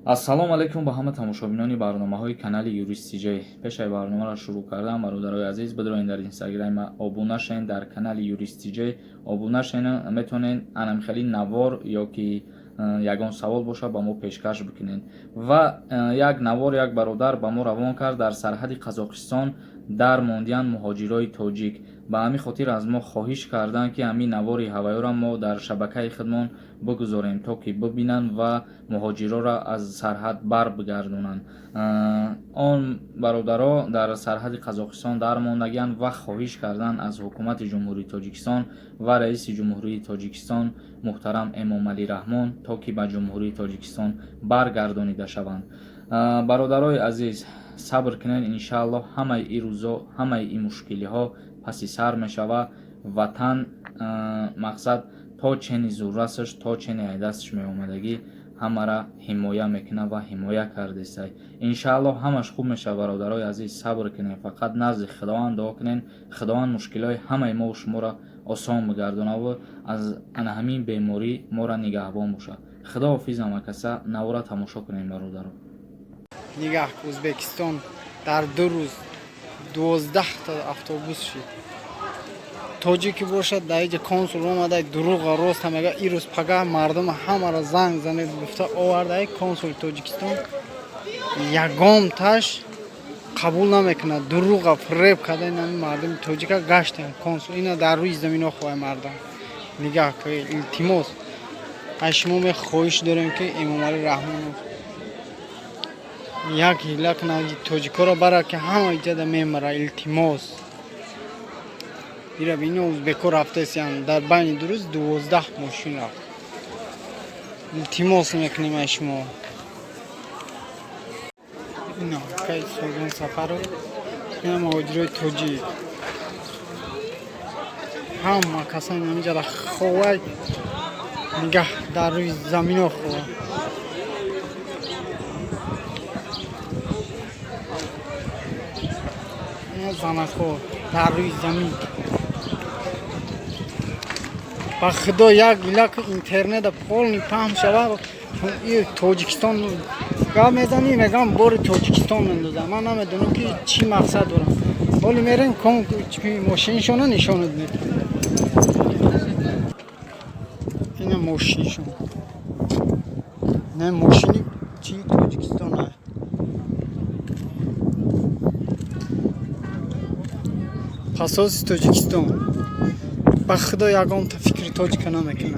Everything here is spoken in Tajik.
Ассалому алайкум ба ҳама тамошобинони барномаҳои канали Юрист Тиҷай. Пешаи барномаро шурӯъ кардан, бародарои азиз, бидроен дар Инстаграм обуна шавед, дар канали Юрист Тиҷай обуна шавед, метавонед анамхели навор ё ки ягон савол боша, ба мо пешкаш бикунед. Ва як навор як бародар ба мо равон кард: дар сарҳади Қазоқистон дар мондиян муҳоҷирои тоҷик. Ба ҳамин хотир аз мо хоҳиш карданд, ки ҳамин навори ҳавайёро мо дар шабакаи худмон бигузорем, то ки бибинанд ва муҳоҷироро аз сарҳад бар бигардонанд. Он бародаро дар сарҳади Қазоқистон дар мондагианд ва хоҳиш карданд аз ҳукумати Ҷумҳурии Тоҷикистон ва раиси Ҷумҳурии Тоҷикистон муҳтарам Эмомалӣ Раҳмон, то ки ба Ҷумҳурии Тоҷикистон баргардонида шаванд. Бародарои азиз, сабр кунед, иншааллоҳ, ҳамаи ин рӯзо, ҳамаи ин мушкилиҳо паси сар мешава. Ватан, мақсад, то чени зуррасаш, то чени айдасташ меомадагӣ, ҳамара ҳимоя мекунад ва ҳимоя кардесай. Иншааллоҳ, ҳамаш хуб мешавад. Бародарои азиз, сабр кунед, фақат назди Худованд дуо кунед, Худованд мушкилиҳои ҳамаи мову шуморо осон бигардонаву аз ана ҳамин беморӣ моро нигаҳбон бошад. Худоҳофиз ҳамакаса. Навора тамошо кунем, бародаро. Нигаҳ, Ӯзбекистон дар 2 рӯз 12та автобус шид. Тоҷикӣ бошад, дар иҷа консул омада, дурӯға рост мега. Ирӯз пагаҳ мардум ҳамаро занг занед гуфта оварда. Консули Тоҷикистон ягонташ қабул намекунад. Дурӯға фиреб карда инами мардуми тоҷика гаштем. Консул ина дар рӯи замино хоҳай мардам. Нигаҳ, илтимос, аз шумо мехоҳиш дорем, ки Эмомалӣ Раҳмонов як ҳила кунад, тоҷикоро барад, ки ҳама иҷада мемара. Илтимос, ира бино, узбеко рафтесиян, дар байни 2 рӯз 12 мошин рафт. Илтимос мекунем аз шумо. Ина кай Султон Сафаров, ина муҳоҷирои тоҷик, ҳама касани ҳамиҷада ховай. Нигаҳ, дар рӯи замино хова. Занакҳо дар рӯи замин. Ба Худо, як илак интернета полный паҳн шава, Тоҷикистон гап мезанӣ, мегам, бори Тоҷикистон мендозам. Ман намедонам, ки чӣ мақсад дорам. Ҳоли мерем, мошиншона нишонат метам. Ина мошиншон, не мошини чи Тоҷикистон, пасоси Тоҷикистон. Ба Худо, ягонта фикри тоҷика намекунад.